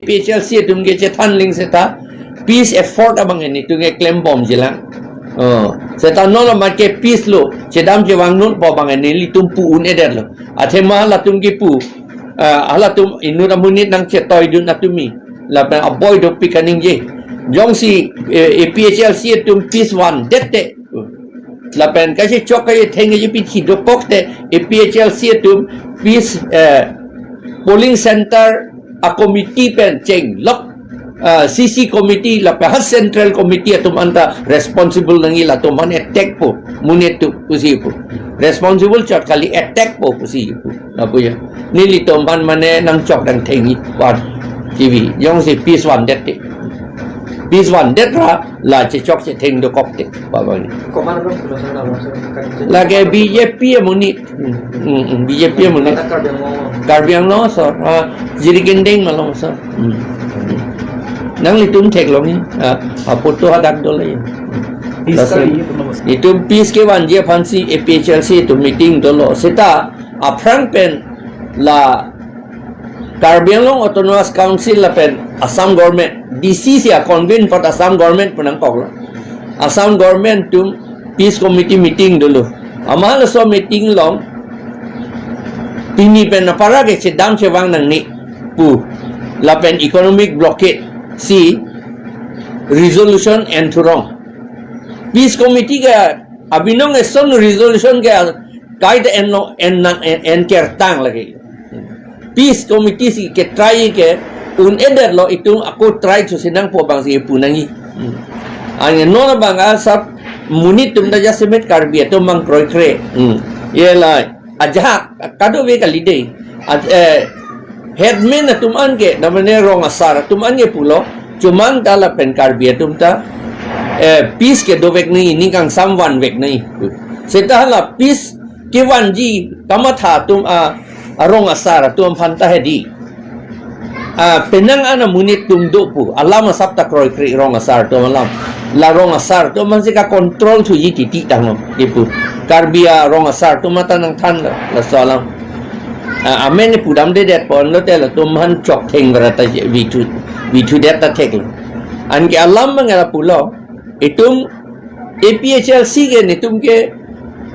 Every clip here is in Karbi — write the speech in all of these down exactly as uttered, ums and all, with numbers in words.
P H L C atum ke chethan ling seta peace effort abang nelitum ke klembomjilang. Oh, seta non amat ke peace lo chedam chevang non pu abang nelitum pu un-edetlo. Athema halatum kipu, ah, halatum inut amonit nangchetoidun atum me lapen aboi dopik kaningje. Jongsi, eh, A P H L C atum peace vandette, lapen kachechok kachetheng kachepithi dokokte A P H L C atum peace, eh, polling center a-committee pen chenglok, ah, C C committee lapen ha central committee atum anta responsible nangji, latum aphan attack po, monit atum pusi pu. Responsible chot kali, attack po pusi pu. Lapu ya. Nelitum aphan mane nangchok nangthengji wan. T V. Jongsi peace vandette. Peace vandet ra la chechok chetheng dokokte. Pu abang. Komat along pulo sir, along sir, kan sir. Lake B J P amonit. Hmm, hmm, hmm, B J P amonit. Kata Karbi Anglong. Karbi Anglong asor. Ah, Jirikindeng malong asor. Hmm. Nanglitum theklongji. Ah, a-photo hadak dolo ya. Peace. Laso kali, itum peace kevanji aphansi A P H L C atum meeting dolo. Seta aphrang pen la Karbi Anglong Autonomous Council lapen Assam Government, D C si a-convene apot Assam Government pu nangkoklo. Assam Government atum Peace Committee meeting dolo. Amat laso meeting along pini pen apara ke chedam chevang nangne pu lapen economic blockade si resolution en thurong. Peace Committee ke abinong eson resolution ke kaita enlo, en nang, en, en kertang lake. Peace Committee si ke-try ke un-edetlo, itum ako try thusi nangpo abangsi pu nangji. Hmm. Anke non abang asap monit atum ta jasemet Karbi atum abang kroikre. Hmm. Ye lai. Ajahak kadokave kali dei. Aj-, eh, headman atum an ke, namane rong asar atum an ke pulo, chomang ta lapen Karbi atum ta, eh, peace kedovek nangji, ning kangsam vanvek nangji. Seta hala peace kevanji kamatha atum a, arong asar atum aphan ta hedi. Ah, penang an amonit atum do pu. Alam asap ta kroikre rong asar atum alam. La rong asar atum aphansi ka-control thuji titi tanglo. Ipu. Karbi arong asar atum anta nangthan la, laso alam. Ah, amen pudamdedetpo, anlote latum aphan choktheng berata vithu, vithudet ta theklo. Anke alam abang lapulo. Itum A P H L C ke netum ke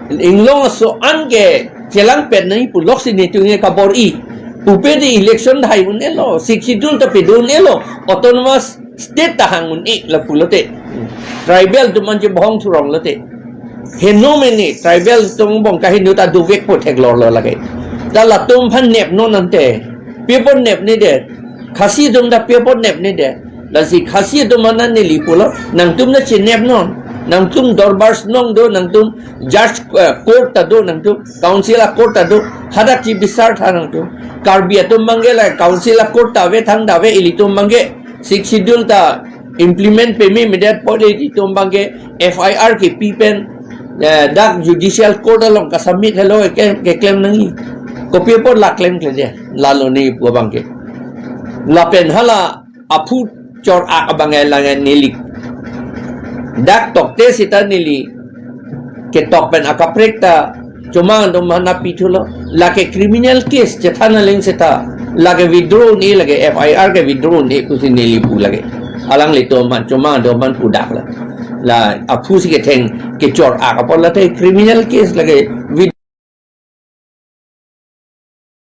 inglong aso an ke chelangpet nangji puloksi netum ke kabor-i. Pupe de election dhai un-elo, Sixth Schedule ta pedun-elo, autonomous state ta hang un-e lapulote. Tribal atum an chebhong thurong lote. Heno mene tribal atum bong kaheno ta dovekpo theklorlo lake. Ta latum aphan nepnon ante. Pi apot nepnedet. Khasi atum ta pi apot nepnedet. Lasi Khasi atum aphan neli pulo, nangtum ta chenepnon. Nangtum dorbar shnong do, nangtum judge, eh, court ta do, nangtum council a-court ta do. Hadak chibisar tha nangtum. Karbi atum abangke la council a-court ta ave, thangta ave, ilitum abangke Sixth Schedule ta implement pememedet apot ilitum abangke F I R kepi pen, eh, dak judicial court along ka-submit helo ke, keklem nangji. Kopi apot la klemkledet, lalo ne pu abangke. Lapen hala aphu chor-ak abang elang neli. Dak tokte seta neli ketok pen akaprek ta chomang atum aphan nangpithulo. Lake criminal case chethan aling seta. Lake withdraw un-e, lake F I R ke withdraw un-e pusi neli pu lake. Alanglitum aphan chomang atum aphan pudaklo. La aphusi ketheng kechor-ak apot late criminal case lake with-